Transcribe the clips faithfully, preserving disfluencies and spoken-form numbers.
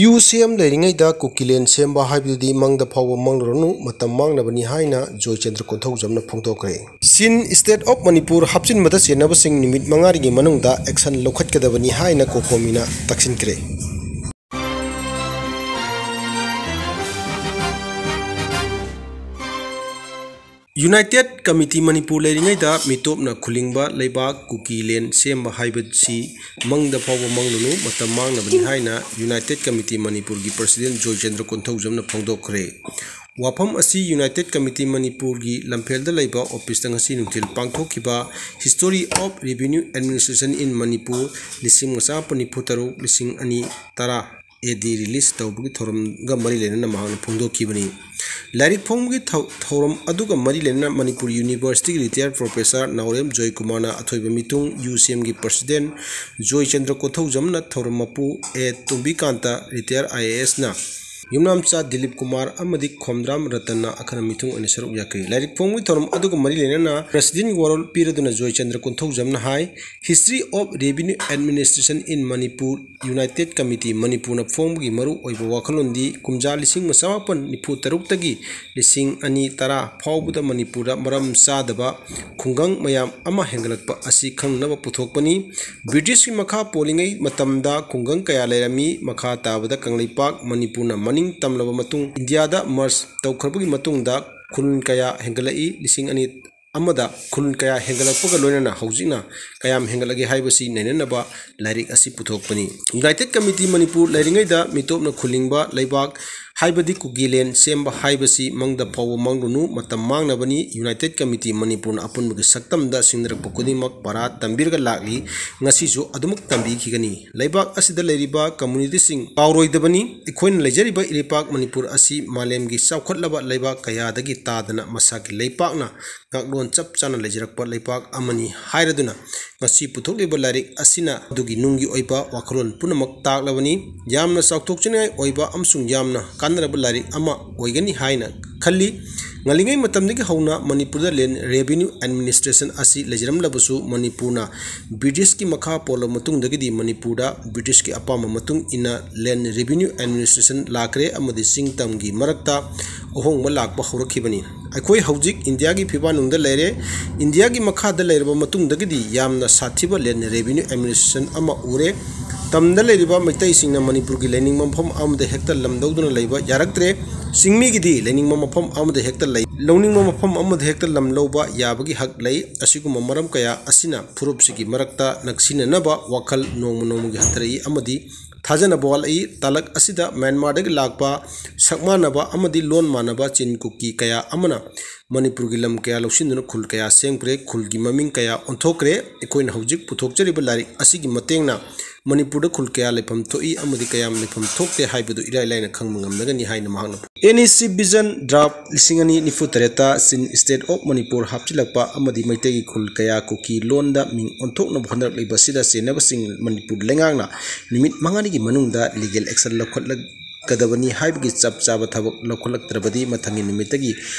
U ꯁꯤ M ꯂꯩꯔꯤꯉꯩꯗ ꯀꯨꯀꯤꯂꯦꯟ ꯁꯦꯝꯕ ꯍꯥꯏꯕꯗꯨꯗꯤ ꯃꯪꯗ ꯐꯥꯎꯕ ꯃꯪꯂꯨꯔꯅꯨ, ꯃꯇꯝ ꯃꯥꯡꯅꯕꯅꯤ ꯍꯥꯏꯅ ꯖꯣꯏꯆꯟꯗ꯭ꯔ ꯀꯣꯟꯊꯧꯖꯝꯅ ꯐꯣꯡꯗꯣꯛꯈ꯭ꯔꯦ꯫ ꯁꯤꯟ State of Manipur ꯍꯥꯞꯆꯤꯟꯕꯗ ꯆꯦꯟꯅꯕꯁꯤꯡ ꯅꯨꯃꯤꯠ ꯃꯉꯥꯅꯤꯒꯤ ꯃꯅꯨꯡꯗ action ꯂꯧꯈꯠꯀꯗꯕꯅꯤ ꯍꯥꯏꯅ ꯀꯣꯀꯣꯃꯤꯅ ꯇꯛꯁꯤꯟꯈ꯭ꯔꯦ꯫ United Committee Manipur ꯂꯩꯔꯤꯉꯩꯗ ꯃꯤꯇꯣꯞꯅ ꯈꯨꯂꯤꯡꯕ ꯂꯩꯕꯥꯛ ꯀꯨꯀꯤꯂꯦꯟ ꯁꯦꯝꯕ ꯍꯥꯏꯕꯁꯤ ꯃꯪꯗ ꯐꯥꯎꯕ ꯃꯪꯂꯨꯅꯨ, ꯃꯇꯝ ꯃꯥꯡꯅꯕꯅꯤ ꯍꯥꯏꯅ United Committee Manipurꯒꯤ President ꯖꯣꯏꯆꯟꯗ꯭ꯔ ꯀꯣꯟꯊꯧꯖꯝꯅ ꯐꯣꯡꯗꯣꯛꯈ꯭ꯔꯦ꯫ ꯋꯥꯐꯝ ꯑꯁꯤ United Committee Manipurꯒꯤ ꯂꯝꯐꯦꯜꯗ ꯂꯩꯕ officeꯇ ꯉꯁꯤ ꯅꯨꯡꯊꯤꯜ ꯄꯥꯡꯊꯣꯛꯈꯤꯕ History of Revenue Administration in Manipur ꯂꯤꯁꯤꯡ ꯑꯃ ꯆꯃꯥꯄꯟ ꯅꯤꯐꯨ ꯇꯔꯨꯛ, ꯂꯤꯁꯤꯡ ꯑꯅꯤ ꯇꯔꯥ A D release ꯇꯧꯕꯒꯤ ꯊꯧꯔꯝꯒ ꯃꯔꯤ ꯂꯩꯅꯅ ꯃꯍꯥꯛꯅ ꯐꯣꯡꯗꯣꯛꯈꯤꯕꯅꯤ꯫ ꯂꯥꯏꯔꯤꯛ ꯐꯣꯡꯕꯒꯤ ꯊꯧ-, ꯊꯧꯔꯝ ꯑꯗꯨꯒ ꯃꯔꯤ ꯂꯩꯅꯅ ꯃꯅꯤꯄꯨꯔ Universityꯒꯤ retired professor ꯅꯥꯎꯔꯦꯝ ꯖꯣꯏꯀꯨꯃꯥꯔꯅ ꯑꯊꯣꯏꯕ ꯃꯤꯊꯨꯡ, ꯌꯨ ꯁꯤ ꯑꯦꯝꯒꯤ President ꯖꯣꯏꯆꯟꯗ꯭ꯔ ꯀꯣꯟꯊꯧꯖꯝꯅ ꯊꯧꯔꯝ ꯃꯄꯨ ꯑꯦ ꯇꯣꯝꯕꯤꯀꯥꯟꯇ, retired I A Sꯅ, ꯌꯨꯝꯅꯥꯝꯆꯥ Dilip Kumar ꯑꯃꯗꯤ ꯈꯣꯝꯗ꯭ꯔꯥꯝ ꯔꯇꯟꯅ ꯑꯈꯟꯅ ꯃꯤꯊꯨꯡ ꯑꯣꯏꯅ ꯁꯔꯨꯛ ꯌꯥꯈꯤ꯫ ꯂꯥꯏꯔꯤꯛ ꯐꯣꯡꯕꯒꯤ ꯊꯧꯔꯝ ꯑꯗꯨꯒ ꯃꯔꯤ ꯂꯩꯅꯅ Presidentꯒꯤ ꯋꯥꯔꯣꯜ ꯄꯤꯔꯗꯨꯅ ꯖꯣꯏꯆꯟꯗ꯭ꯔ ꯀꯣꯟꯊꯧꯖꯝꯅ ꯍꯥꯏ, History of Revenue Administration in Manipur, United Committee ꯃꯅꯤꯄꯨꯔꯅ ꯐꯣꯡꯕꯒꯤ ꯃꯔꯨ ꯑꯣꯏꯕ ꯋꯥꯈꯜꯂꯣꯟꯗꯤ ꯀꯨꯝꯖꯥ ꯂꯤꯁꯤꯡ ꯑꯃ ꯆꯃꯥꯄꯟ ꯅꯤꯐꯨ ꯇꯔꯨꯛꯇꯒꯤ ꯂꯤꯁꯤꯡ ꯑꯅꯤ ꯇꯔꯥ ꯐꯥꯎꯕꯗ ꯃꯅꯤꯄꯨꯔꯗ ꯃꯔꯝ ꯆꯥꯗꯕ ꯈꯨꯡꯒꯪ ꯃꯌꯥꯝ ꯑꯃ ꯍꯦꯟꯒꯠꯂꯛꯄ ꯑꯁꯤ ꯈꯪꯅꯕ ꯄꯨꯊꯣꯛꯄꯅꯤ꯫ ꯕ꯭ꯔꯤꯇꯤꯁꯀꯤ ꯃꯈꯥ ꯄꯣꯜꯂꯤꯉꯩ ꯃꯇꯝꯗ ꯈꯨꯡꯒꯪ ꯀꯌꯥ ꯂꯩꯔꯝꯃꯤ, ꯃꯈꯥ ꯇꯥꯕꯗ ꯀꯪꯂꯩꯄꯥꯛ ꯃꯅꯤꯄꯨꯔꯅ ꯃꯅꯤꯡ ꯇꯝꯂꯕ ꯃꯇꯨꯡ ꯏꯟꯗꯤꯌꯥꯗ merge ꯇꯧꯈ꯭ꯔꯕꯒꯤ ꯃꯇꯨꯡꯗ ꯈꯨꯜ ꯀꯌꯥ ꯍꯦꯟꯒꯠꯂꯛꯏ꯫ ꯂꯤꯁꯤꯡ ꯑꯅꯤ ꯑꯃꯗ ꯈꯨꯜ ꯀꯌꯥ ꯍꯦꯟꯒꯠꯂꯛꯄꯒ ꯂꯣꯏꯅꯅ ꯍꯧꯖꯤꯛꯅ ꯀꯌꯥꯝ ꯍꯦꯟꯒꯠꯂꯒꯦ ꯍꯥꯏꯕꯁꯤ ꯅꯩꯅꯅꯕ ꯂꯥꯏꯔꯤꯛ ꯑꯁꯤ ꯄꯨꯊꯣꯛꯄꯅꯤ꯫ United Committee ꯃꯅꯤꯄꯨꯔ ꯂꯩꯔꯤꯉꯩꯗ ꯃꯤꯇꯣꯞꯅ ꯈꯨꯂꯤꯡꯕ ꯂꯩꯕꯥꯛ ꯍꯥꯏꯕꯗꯤ ꯀꯨꯀꯤꯂꯦꯟ ꯁꯦꯝꯕ ꯍꯥꯏꯕꯁꯤ ꯃꯪꯗ ꯐꯥꯎꯕ ꯃꯪꯂꯨꯅꯨ, ꯃꯇꯝ ꯃꯥꯡꯅꯕꯅꯤ꯫ United Committee ꯃꯅꯤꯄꯨꯔꯅ ꯑꯄꯨꯟꯕꯒꯤ ꯁꯛꯇꯝꯗ ꯁꯤꯡꯅꯔꯛꯄ ꯈꯨꯗꯤꯡꯃꯛ ꯄꯔꯥ ꯇꯝꯕꯤꯔꯒ ꯂꯥꯛꯂꯤ, ꯉꯁꯤꯁꯨ ꯑꯗꯨꯃꯛ ꯇꯝꯕꯤꯈꯤꯒꯅꯤ꯫ ꯂꯩꯕꯥꯛ ꯑꯁꯤꯗ ꯂꯩꯔꯤꯕ communityꯁꯤꯡ ꯀꯥꯎꯔꯣꯏꯗꯕꯅꯤ꯫ ꯑꯩꯈꯣꯏꯅ ꯂꯩꯖꯔꯤꯕ ꯏꯔꯩꯄꯥꯛ ꯃꯅꯤꯄꯨꯔ ꯑꯁꯤ ꯃꯥꯂꯦꯝꯒꯤ ꯆꯥꯎꯈꯠꯂꯕ ꯂꯩꯕꯥꯛ ꯀꯌꯥꯗꯒꯤ ꯇꯥꯗꯅ ꯃꯁꯥꯒꯤ ꯂꯩꯄꯥꯛꯅ ꯉꯥꯛꯂꯣꯟ ꯆꯞ ꯆꯥꯅ ꯂꯩꯖꯔꯛꯄ ꯂꯩꯄꯥꯛ ꯑꯃꯅꯤ ꯍꯥꯏꯔꯗꯨꯅ ꯉꯁꯤ ꯄꯨꯊꯣꯛꯂꯤꯕ ꯂꯥꯏꯔꯤꯛ ꯑꯁꯤꯅ ꯑꯗꯨꯒꯤ ꯅꯨꯡꯒꯤ ꯑꯣꯏꯕ ꯋꯥꯈꯜꯂꯣꯟ ꯄꯨꯝꯅꯃꯛ ꯇꯥꯛꯂꯕꯅꯤ꯫ ꯌꯥꯝꯅ ꯆꯥꯎꯊꯣꯛꯆꯅꯤꯡꯉꯥꯏ ꯑꯣꯏꯕ ꯑꯃꯁꯨꯡ ꯌꯥꯝꯅ ꯀꯥꯟꯅꯔꯕ ꯂꯥꯏꯔꯤꯛ ꯑꯃ ꯑꯣꯏꯒꯅꯤ ꯍꯥꯏꯅ ꯈꯜꯂꯤ꯫ ꯉꯜꯂꯤꯉꯩ ꯃꯇꯝꯗꯒꯤ ꯍꯧꯅ ꯃꯅꯤꯄꯨꯔꯗ land revenue administration ꯑꯁꯤ ꯂꯩꯖꯔꯝꯂꯕꯁꯨ, ꯃꯅꯤꯄꯨꯔꯅ ꯕ꯭ꯔꯤꯇꯤꯁꯀꯤ ꯃꯈꯥ ꯄꯣꯜꯂꯕ ꯃꯇꯨꯡꯗꯒꯤꯗꯤ ꯃꯅꯤꯄꯨꯔꯗ ꯕ꯭ꯔꯤꯇꯤꯁꯀꯤ ꯑꯄꯥꯝꯕ ꯃꯇꯨꯡ ꯏꯟꯅ land revenue administration ꯂꯥꯛꯈ꯭ꯔꯦ ꯑꯃꯗꯤ ꯆꯤꯡ ꯇꯝꯒꯤ ꯃꯔꯛꯇ ꯑꯍꯣꯡꯕ ꯂꯥꯛꯄ ꯍꯧꯔꯛꯈꯤꯕꯅꯤ꯫ ꯑꯩꯈꯣꯏ ꯍꯧꯖꯤꯛ ꯏꯟꯗꯤꯌꯥꯒꯤ ꯐꯤꯕꯥꯟꯅꯨꯡꯗ ꯂꯩꯔꯦ꯫ ꯏꯟꯗꯤꯌꯥꯒꯤ ꯃꯈꯥꯗ ꯂꯩꯔꯕ ꯃꯇꯨꯡꯗꯒꯤꯗꯤ ꯌꯥꯝꯅ ꯁꯥꯊꯤꯕ land revenue administration ꯑꯃ ꯎꯔꯦ꯫ ꯇꯝꯗ ꯂꯩꯔꯤꯕ ꯃꯩꯇꯩꯁꯤꯡꯅ ꯃꯅꯤꯄꯨꯔꯒꯤ ꯂꯩꯅꯤꯡꯕ ꯃꯐꯝ ꯑꯃꯗ ꯍꯦꯛꯇ ꯂꯝ ꯂꯧꯗꯨꯅ ꯂꯩꯕ ꯌꯥꯔꯛꯇ꯭ꯔꯦ꯫ ꯆꯤꯡꯃꯤꯒꯤꯗꯤ ꯂꯩꯅꯤꯡꯕ ꯃꯐꯝ ꯑꯃꯗ ꯍꯦꯛꯇ ꯂꯩ, ꯂꯧꯅꯤꯡꯕ ꯃꯐꯝ ꯑꯃꯗ ꯍꯦꯛꯇ ꯂꯝ ꯂꯧꯕ ꯌꯥꯕꯒꯤ ꯍꯛ ꯂꯩ꯫ ꯑꯁꯤꯒꯨꯝꯕ ꯃꯔꯝ ꯀꯌꯥ ꯑꯁꯤꯅ ꯐꯨꯔꯨꯞꯁꯤꯒꯤ ꯃꯔꯛꯇ ꯅꯛꯁꯤꯟꯅꯅꯕ ꯋꯥꯈꯜ ꯅꯣꯡꯃ ꯅꯣꯡꯃꯒꯤ ꯍꯟꯊꯔꯛꯏ ꯑꯃꯗꯤ ꯊꯥꯖꯅꯕ ꯋꯥꯠꯂꯛꯏ꯫ ꯇꯥꯂꯛ ꯑꯁꯤꯗ ꯃ꯭ꯌꯥꯟꯃꯥꯔꯗꯒꯤ ꯂꯥꯛꯄ ꯁꯛ ꯃꯥꯟꯅꯕ ꯑꯃꯗꯤ ꯂꯣꯟ ꯃꯥꯟꯅꯕ ꯆꯤꯟ ꯀꯨꯀꯤ ꯀꯌꯥ ꯑꯃꯅ ꯃꯅꯤꯄꯨꯔꯒꯤ ꯂꯝ ꯀꯌꯥ ꯂꯧꯁꯤꯟꯗꯨꯅ ꯈꯨꯜ ꯀꯌꯥ ꯁꯦꯝꯈ꯭ꯔꯦ, ꯈꯨꯜꯒꯤ ꯃꯃꯤꯡ ꯀꯌꯥ ꯑꯣꯟꯊꯣꯛꯈ꯭ꯔꯦ꯫ ꯑꯩꯈꯣꯏꯅ ꯍꯧꯖꯤꯛ ꯄꯨꯊꯣꯛꯆꯔꯤꯕ ꯂꯥꯏꯔꯤꯛ ꯑꯁꯤꯒꯤ ꯃꯇꯦꯡꯅ ꯃꯅꯤꯄꯨꯔꯗ ꯈꯨꯜ ꯀꯌꯥ ꯂꯩꯐꯝ ꯊꯣꯛꯏ ꯑꯃꯗꯤ ꯀꯌꯥꯝ ꯂꯩꯐꯝ ꯊꯣꯛꯇꯦ ꯍꯥꯏꯕꯗꯨ ꯏꯔꯥꯏ ꯂꯥꯏꯅ ꯈꯪꯕ ꯉꯝꯂꯒꯅꯤ ꯍꯥꯏꯅ ꯃꯍꯥꯛꯅ ꯐꯣꯡ-, NEC Vision Draft ꯂꯤꯁꯤꯡ ꯑꯅꯤ ꯅꯤꯐꯨ ꯇꯔꯦꯠꯇ Chin State of Manipur ꯍꯥꯞꯆꯤꯜꯂꯛꯄ ꯑꯃꯗꯤ ꯃꯩꯇꯩꯒꯤ ꯈꯨꯜ ꯀꯌꯥ ꯀꯨꯀꯤ ꯂꯣꯟꯗ ꯃꯤꯡ ꯑꯣꯟꯊꯣꯛꯅꯕ ꯍꯣꯠꯅꯔꯛꯂꯤꯕ ꯑꯁꯤꯗ ꯆꯦꯟꯅꯕꯁꯤꯡ ꯃꯅꯤꯄꯨꯔ ꯂꯩꯉꯥꯛꯅ ꯅꯨꯃꯤꯠ ꯃꯉꯥꯅꯤꯒꯤ ꯃꯅꯨꯡꯗ legal action ꯂꯧꯈꯠꯂꯛꯀꯗꯕꯅꯤ ꯍꯥꯏꯕꯒꯤ ꯆꯞ ꯆꯥꯕ ꯊꯕꯛ ꯂꯧꯈꯠꯂꯛꯇ꯭ꯔꯕꯗꯤ ꯃꯊꯪꯒꯤ ꯅꯨꯃꯤꯠꯇꯒꯤ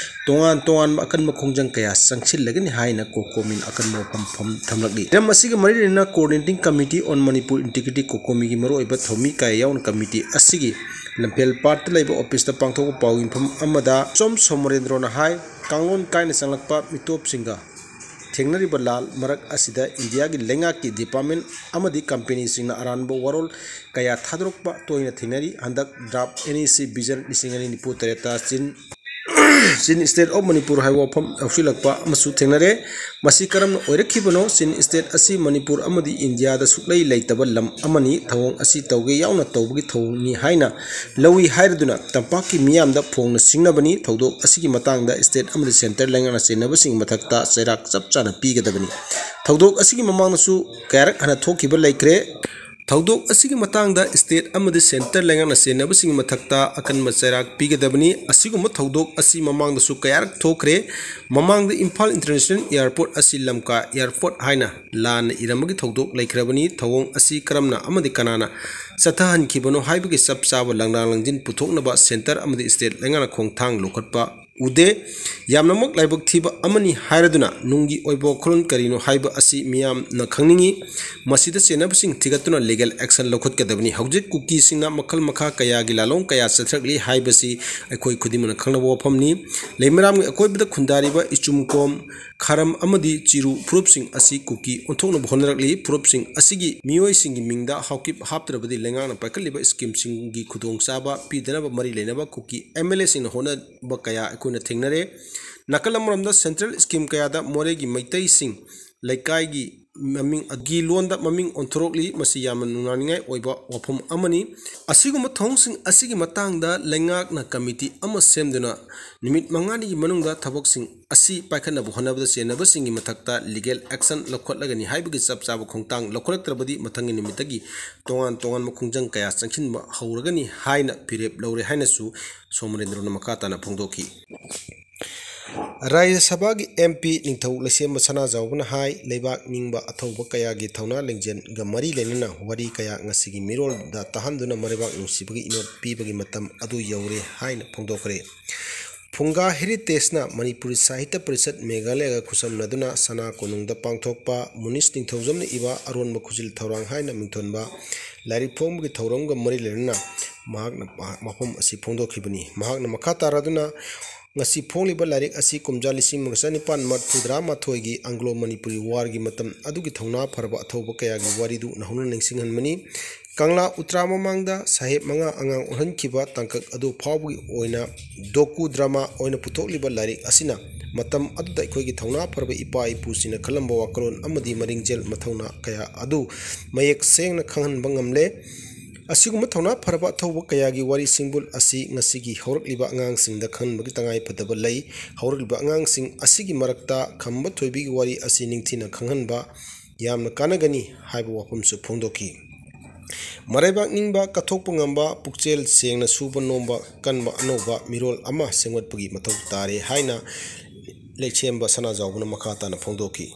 ꯇꯣꯉꯥꯟ ꯇꯣꯉꯥꯟꯕ ꯑꯀꯟꯕ ꯈꯣꯡꯖꯪ ꯀꯌꯥ ꯆꯪꯁꯤꯜꯂꯒꯅꯤ ꯍꯥꯏꯅ ꯀꯣꯀꯣꯃꯤꯟ ꯑꯀꯟꯕ ꯋꯥꯐꯝ ꯐꯝ-, ꯊꯝꯂꯛꯂꯤ꯫ ꯍꯤꯔꯝ ꯑꯁꯤꯒ ꯃꯔꯤ ꯂꯩꯅꯅ Coordinating Committee on Manipur Integrity ꯀꯣꯀꯣꯃꯤꯒꯤ ꯃꯔꯨꯑꯣꯏꯕ ꯊꯧꯃꯤ ꯀꯌꯥ ꯌꯥꯎꯅ ꯀꯃꯤꯇꯤ ꯑꯁꯤꯒꯤ ꯂꯝꯐꯦꯜ ꯄꯥꯠꯇ ꯂꯩꯕ ꯑꯣꯐꯤꯁꯇ ꯄꯥꯡꯊꯣꯛꯄ ꯄꯥꯎ ꯃꯤꯐꯝ ꯑꯃꯗ ꯁꯣꯝ ꯁꯣꯃꯣꯔꯦꯟꯗ꯭ꯔꯣꯅ ꯍꯥꯏ, ꯀꯥꯡꯂꯣꯟ ꯀꯥꯏꯅ ꯆꯪꯂꯛꯄ ꯃꯤꯇꯣꯞꯁꯤꯡꯒ ꯊꯦꯡꯅꯔꯤꯕ ꯂꯥꯜ ꯃꯔꯛ ꯑꯁꯤꯗ ꯏꯟꯗꯤꯌꯥꯒꯤ ꯂꯩꯉꯥꯛꯀꯤ ꯗꯤꯄꯥꯔꯠꯃꯦꯟ ꯑꯃꯗꯤ ꯀꯝꯄꯦꯅꯤꯁꯤꯡꯅ ꯑꯔꯥꯟꯕ ꯋꯥꯔꯣꯜ ꯀꯌꯥ ꯊꯥꯗꯣꯔꯛꯄ ꯇꯣꯏꯅ ꯊꯦꯡꯅꯔꯤ꯫ ꯍꯟꯗꯛ Draft NEC Vision ꯂꯤꯁꯤꯡ ꯑꯅꯤ ꯅꯤꯐꯨ ꯇꯔꯦꯠꯇ Chin, Chin State of Manipur ꯍꯥꯏꯕ ꯋꯥꯐꯝ ꯌꯥꯎꯁꯤꯜꯂꯛꯄ ꯑꯃꯁꯨ ꯊꯦꯡꯅꯔꯦ꯫ ꯃꯁꯤ ꯀꯔꯝꯅ ꯑꯣꯏꯔꯛꯈꯤꯕꯅꯣ? Chin State ꯑꯁꯤ ꯃꯅꯤꯄꯨꯔ ꯑꯃꯗꯤ ꯏꯟꯗꯤꯌꯥꯗ ꯁꯨꯛꯂꯩ ꯂꯩꯇꯕ ꯂꯝ ꯑꯃꯅꯤ꯫ ꯊꯧꯑꯣꯡ ꯑꯁꯤ ꯇꯧꯒꯦ ꯌꯥꯎꯅ ꯇꯧꯕꯒꯤ ꯊꯧꯑꯣꯡꯅꯤ ꯍꯥꯏꯅ ꯂꯧꯏ ꯍꯥꯏꯔꯗꯨꯅ ꯇꯝꯄꯥꯛꯀꯤ ꯃꯤꯌꯥꯝꯗ ꯐꯣꯡꯅ ꯁꯤꯡꯅꯕꯅꯤ꯫ ꯊꯧꯗꯣꯛ ꯑꯁꯤꯒꯤ ꯃꯇꯥꯡꯗ state ꯑꯃꯗꯤ centre ꯂꯩꯉꯥꯛꯅ ꯆꯦꯟꯅꯕꯁꯤꯡꯒꯤ ꯃꯊꯛꯇ ꯆꯩꯔꯥꯛ ꯆꯞ ꯆꯥꯅ ꯄꯤꯒꯗꯕꯅꯤ꯫ ꯊꯧꯗꯣꯛ ꯑꯁꯤꯒꯤ ꯃꯃꯥꯡꯗꯁꯨ ꯀꯌꯥꯔꯛ ꯍꯟꯅ ꯊꯣꯛꯈꯤꯕ ꯂꯩꯈ꯭ꯔꯦ꯫ ꯊꯧꯗꯣꯛ ꯑꯁꯤꯒꯤ ꯃꯇꯥꯡꯗ state ꯑꯃꯗꯤ centre ꯂꯩꯉꯥꯛꯅ ꯆꯦꯟꯅꯕꯁꯤꯡꯒꯤ ꯃꯊꯛꯇ ꯑꯀꯟꯕ ꯆꯩꯔꯥꯛ ꯄꯤꯒꯗꯕꯅꯤ꯫ ꯑꯁꯤꯒꯨꯝꯕ ꯊꯧꯗꯣꯛ ꯑꯁꯤ ꯃꯃꯥꯡꯗꯁꯨ ꯀꯌꯥꯔꯛ ꯊꯣꯛꯈ꯭ꯔꯦ꯫ ꯃꯃꯥꯡꯗ ꯏꯝꯐꯥꯜ International Airport ꯑꯁꯤ ꯂꯝꯀꯥ airport ꯍꯥꯏꯅ ꯂꯥꯟꯅ ꯏꯔꯝꯕꯒꯤ ꯊꯧꯗꯣꯛ ꯂꯩꯈ꯭ꯔꯕꯅꯤ꯫ ꯊꯧꯑꯣꯡ ꯑꯁꯤ ꯀꯔꯝꯅ ꯑꯃꯗꯤ ꯀꯅꯥꯅ ꯆꯠꯊꯍꯟꯈꯤꯕꯅꯣ ꯍꯥꯏꯕꯒꯤ ꯆꯞ ꯆꯥꯕ ꯂꯪꯗꯥꯡ ꯂꯪꯖꯤꯟ ꯄꯨꯊꯣꯛꯅꯕ centre ꯑꯃꯗꯤ state ꯂꯩꯉꯥꯛꯅ ꯈꯣꯡꯊꯥꯡ ꯂꯧꯈꯠꯄ ꯎꯗꯦ꯫ ꯌꯥꯝꯅꯃꯛ ꯂꯥꯏꯕꯛ ꯊꯤꯕ ꯑꯃꯅꯤ ꯍꯥꯏꯔꯗꯨꯅ ꯅꯨꯡꯒꯤ ꯑꯣꯏꯕ ꯋꯥꯈꯜꯂꯣꯟ ꯀꯔꯤꯅꯣ ꯍꯥꯏꯕ ꯑꯁꯤ ꯃꯤꯌꯥꯝꯅ ꯈꯪꯅꯤꯡꯏ꯫ ꯃꯁꯤꯗ ꯆꯦꯟꯅꯕꯁꯤꯡ ꯊꯤꯒꯠꯇꯨꯅ legal action ꯂꯧꯈꯠꯀꯗꯕꯅꯤ꯫ ꯍꯧꯖꯤꯛ ꯀꯨꯀꯤꯁꯤꯡꯅ ꯃꯈꯜ ꯃꯈꯥ ꯀꯌꯥꯒꯤ ꯂꯥꯂꯣꯡ ꯀꯌꯥ ꯆꯠꯊꯔꯛꯂꯤ ꯍꯥꯏꯕꯁꯤ ꯑꯩꯈꯣꯏ ꯈꯨꯗꯤꯡꯃꯛꯅ ꯈꯪꯅꯕ ꯋꯥꯐꯝꯅꯤ꯫ ꯂꯩꯃꯔꯥꯝꯒꯤ ꯑꯀꯣꯏꯕꯗ ꯈꯨꯟꯗꯥꯔꯤꯕ ꯏꯆꯨꯝꯀꯣꯝ, ꯈꯥꯔꯝ ꯑꯃꯗꯤ ꯆꯤꯔꯨ ꯐꯨꯔꯨꯞꯁꯤꯡ ꯑꯁꯤ ꯀꯨꯀꯤ ꯑꯣꯟꯊꯣꯛꯅꯕ ꯍꯣꯠꯅꯔꯛꯂꯤ꯫ ꯐꯨꯔꯨꯞꯁꯤꯡ ꯑꯁꯤꯒꯤ ꯃꯤꯑꯣꯏꯁꯤꯡꯒꯤ ꯃꯤꯡꯗ ꯍꯥꯎꯀꯤꯞ ꯍꯥꯞꯇ꯭ꯔꯕꯗꯤ ꯂꯩꯉꯥꯛꯅ ꯄꯥꯏꯈꯠꯂꯤꯕ schemeꯁꯤꯡꯒꯤ ꯈꯨꯗꯣꯡꯆꯥꯕ ꯄꯤꯗꯅꯕ ꯃꯔꯤ ꯂꯩꯅꯕ ꯀꯨꯀꯤ MLAꯁꯤꯡꯅ ꯍꯣꯠꯅꯕ ꯀꯌꯥ ꯑꯩꯈꯣꯏꯅ ꯊꯦꯡꯅꯔꯦ꯫ ꯅꯥꯀꯜ ꯑꯃꯔꯣꯝꯗ central scheme ꯀꯌꯥꯗ ꯃꯣꯔꯦꯒꯤ ꯃꯩꯇꯩꯁꯤꯡ ꯂꯩꯀꯥꯏꯒꯤ ꯃꯃꯤꯡ ꯑꯗꯨꯒꯤ ꯂꯣꯟꯗ ꯃꯃꯤꯡ ꯑꯣꯟꯊꯣꯔꯛꯂꯤ꯫ ꯃꯁꯤ ꯌꯥꯝꯅ ꯅꯨꯡꯅꯥꯡꯅꯤꯡꯉꯥꯏ ꯑꯣꯏꯕ ꯋꯥꯐꯝ ꯑꯃꯅꯤ꯫ ꯑꯁꯤꯒꯨꯝꯕ ꯊꯧꯑꯣꯡꯁꯤꯡ ꯑꯁꯤꯒꯤ ꯃꯇꯥꯡꯗ ꯂꯩꯉꯥꯛꯅ committee ꯑꯃ ꯁꯦꯝꯗꯨꯅ ꯅꯨꯃꯤꯠ ꯃꯉꯥꯅꯤꯒꯤ ꯃꯅꯨꯡꯗ ꯊꯕꯛꯁꯤꯡ ꯑꯁꯤ ꯄꯥꯏꯈꯠꯅꯕ ꯍꯣꯠꯅꯕꯗ ꯆꯦꯟꯅꯕꯁꯤꯡꯒꯤ ꯃꯊꯛꯇ legal action ꯂꯧꯈꯠꯂꯒꯅꯤ ꯍꯥꯏꯕꯒꯤ ꯆꯞ ꯆꯥꯕ ꯈꯣꯡꯊꯥꯡ ꯂꯧꯈꯠꯂꯛꯇ꯭ꯔꯕꯗꯤ ꯃꯊꯪꯒꯤ ꯅꯨꯃꯤꯠꯇꯒꯤ ꯇꯣꯉꯥꯟ ꯇꯣꯉꯥꯟꯕ ꯈꯣꯡꯖꯪ ꯀꯌꯥ ꯆꯪꯁꯤꯟꯕ ꯍꯧꯔꯒꯅꯤ ꯍꯥꯏꯅ ꯐꯤꯔꯦꯞ ꯂꯧꯔꯦ ꯍꯥꯏꯅꯁꯨ ꯁꯣꯃꯔꯦꯟꯗ꯭ꯔꯣꯅ ꯃꯈꯥ ꯇꯥꯅ ꯐꯣꯡꯗꯣꯛꯈꯤ꯫ ꯔꯥꯖ꯭ꯌ ꯁꯚꯥꯒꯤ MP ꯅꯤꯡꯊꯧ ꯂꯩꯁꯦꯝꯕ ꯁꯅꯥꯖꯥꯎꯕꯅ ꯍꯥꯏ, ꯂꯩꯕꯥꯛ ꯅꯤꯡꯕ ꯑꯊꯧꯕ ꯀꯌꯥꯒꯤ ꯊꯧꯅꯥ ꯂꯤꯡꯖꯦꯜꯒ ꯃꯔꯤ ꯂꯩꯅꯅ ꯋꯥꯔꯤ ꯀꯌꯥ ꯉꯁꯤꯒꯤ ꯃꯤꯔꯣꯜꯗ ꯇꯥꯍꯟꯗꯨꯅ ꯃꯔꯩꯕꯥꯛ ꯅꯨꯡꯁꯤꯕꯒꯤ ꯏꯅꯣꯠ ꯄꯤꯕꯒꯤ ꯃꯇꯝ ꯑꯗꯨ ꯌꯧꯔꯦ ꯍꯥꯏꯅ ꯐꯣꯡꯗꯣꯛꯈ꯭ꯔꯦ꯫ ꯐꯨꯡꯒꯥ ꯍꯦꯔꯤꯇꯦꯖꯅ ꯃꯅꯤꯄꯨꯔꯤ ꯁꯥꯍꯤꯇ꯭ꯌ ꯄꯔꯤꯁꯠ ꯃꯦꯘꯥꯂꯌꯒ ꯈꯨꯠꯁꯝꯅꯗꯨꯅ ꯁꯅꯥ ꯀꯣꯅꯨꯡꯗ ꯄꯥꯡꯊꯣꯛꯄ ꯃꯨꯅꯤꯁ ꯅꯤꯡꯊꯧꯖꯝꯅ ꯏꯕ ꯑꯔꯣꯟꯕ ꯈꯨꯖꯤꯜ ꯊꯧꯔꯥꯡ ꯍꯥꯏꯅ ꯃꯤꯡꯊꯣꯟꯕ ꯂꯥꯏꯔꯤꯛ ꯐꯣꯡꯕꯒꯤ ꯊꯧꯔꯝꯒ ꯃꯔꯤ ꯂꯩꯅꯅ ꯃꯍꯥꯛꯅ ꯋꯥꯐꯝ ꯑꯁꯤ ꯐꯣꯡꯗꯣꯛꯈꯤꯕꯅꯤ꯫ ꯃꯍꯥꯛꯅ ꯃꯈꯥ ꯇꯥꯔꯗꯨꯅ, ꯉꯁꯤ ꯐꯣꯡꯂꯤꯕ ꯂꯥꯏꯔꯤꯛ ꯑꯁꯤ ꯀꯨꯝꯖꯥ ꯂꯤꯁꯤꯡ ꯑꯃꯒ ꯆꯅꯤꯄꯥꯟ ꯃꯔꯤꯐꯨꯇꯔꯥꯃꯥꯊꯣꯏꯒꯤ ꯑꯪꯒ꯭ꯂꯣ ꯃꯅꯤꯄꯨꯔꯤ ꯋꯥꯔꯒꯤ ꯃꯇꯝ ꯑꯗꯨꯒꯤ ꯊꯧꯅꯥ ꯐꯔꯕ ꯑꯊꯧꯕ ꯀꯌꯥꯒꯤ ꯋꯥꯔꯤꯗꯨ ꯅꯧꯍꯧꯅ ꯅꯤꯡꯁꯤꯡꯍꯟꯕꯅꯤ꯫ ꯀꯪꯂꯥ ꯎꯇ꯭ꯔꯥ ꯃꯃꯥꯡꯗ ꯁꯥꯍꯦꯕ ꯃꯉꯥ ꯑꯉꯥꯡ ꯑꯣꯟꯍꯟꯈꯤꯕ ꯇꯥꯡꯀꯛ ꯑꯗꯨ ꯐꯥꯎꯕꯒꯤ ꯑꯣꯏꯅ docudrama ꯑꯣꯏꯅ ꯄꯨꯊꯣꯛꯂꯤꯕ ꯂꯥꯏꯔꯤꯛ ꯑꯁꯤꯅ ꯃꯇꯝ ꯑꯗꯨꯗ ꯑꯩꯈꯣꯏꯒꯤ ꯊꯧꯅꯥ ꯐꯔꯕ ꯏꯄꯥ ꯏꯄꯨꯁꯤꯡꯅ ꯈꯜꯂꯝꯕ ꯋꯥꯈꯜꯂꯣꯟ ꯑꯃꯗꯤ ꯃꯔꯤꯡꯖꯦꯜ ꯃꯊꯧꯅꯥ ꯀꯌꯥ ꯑꯗꯨ ꯃꯌꯦꯛ ꯁꯦꯡꯅ ꯈꯪꯍꯟꯕ ꯉꯝꯂꯦ꯫ ꯑꯁꯤꯒꯨꯝꯕ ꯊꯧꯅꯥ ꯐꯔꯕ ꯑꯊꯧꯕ ꯀꯌꯥꯒꯤ ꯋꯥꯔꯤ ꯁꯤꯡꯕꯨꯜ ꯑꯁꯤ ꯉꯁꯤꯒꯤ ꯍꯧꯔꯛꯂꯤꯕ ꯑꯉꯥꯡꯁꯤꯡꯗ ꯈꯪꯍꯟꯕꯒꯤ ꯇꯉꯥꯏ ꯐꯗꯕ ꯂꯩ꯫ ꯍꯧꯔꯛꯂꯤꯕ ꯑꯉꯥꯡꯁꯤꯡ ꯑꯁꯤꯒꯤ ꯃꯔꯛꯇ ꯈꯝꯕ ꯊꯣꯏꯕꯤꯒꯤ ꯋꯥꯔꯤ ꯑꯁꯤ ꯅꯤꯡꯊꯤꯅ ꯈꯪꯍꯟꯕ ꯌꯥꯝꯅ ꯀꯥꯟꯅꯒꯅꯤ ꯍꯥꯏꯕ ꯋꯥꯐꯝꯁꯨ ꯐꯣꯡꯗꯣꯛꯈꯤ꯫ ꯃꯔꯩꯕꯥꯛ ꯅꯤꯡꯕ, ꯀꯠꯊꯣꯛꯄ ꯉꯝꯕ, ꯄꯨꯛꯆꯦꯜ ꯁꯦꯡꯅ ꯁꯨꯕ ꯅꯣꯝꯕ ꯀꯟꯕ ꯑꯅꯧꯕ ꯃꯤꯔꯣꯜ ꯑꯃ ꯁꯦꯝꯒꯠꯄꯒꯤ ꯃꯊꯧ ꯇꯥꯔꯦ ꯍꯥꯏꯅ ꯂꯩꯁꯦꯝꯕ ꯁꯅꯥꯖꯥꯎꯕꯅ ꯃꯈꯥ ꯇꯥꯅ ꯐꯣꯡꯗꯣꯛꯈꯤ꯫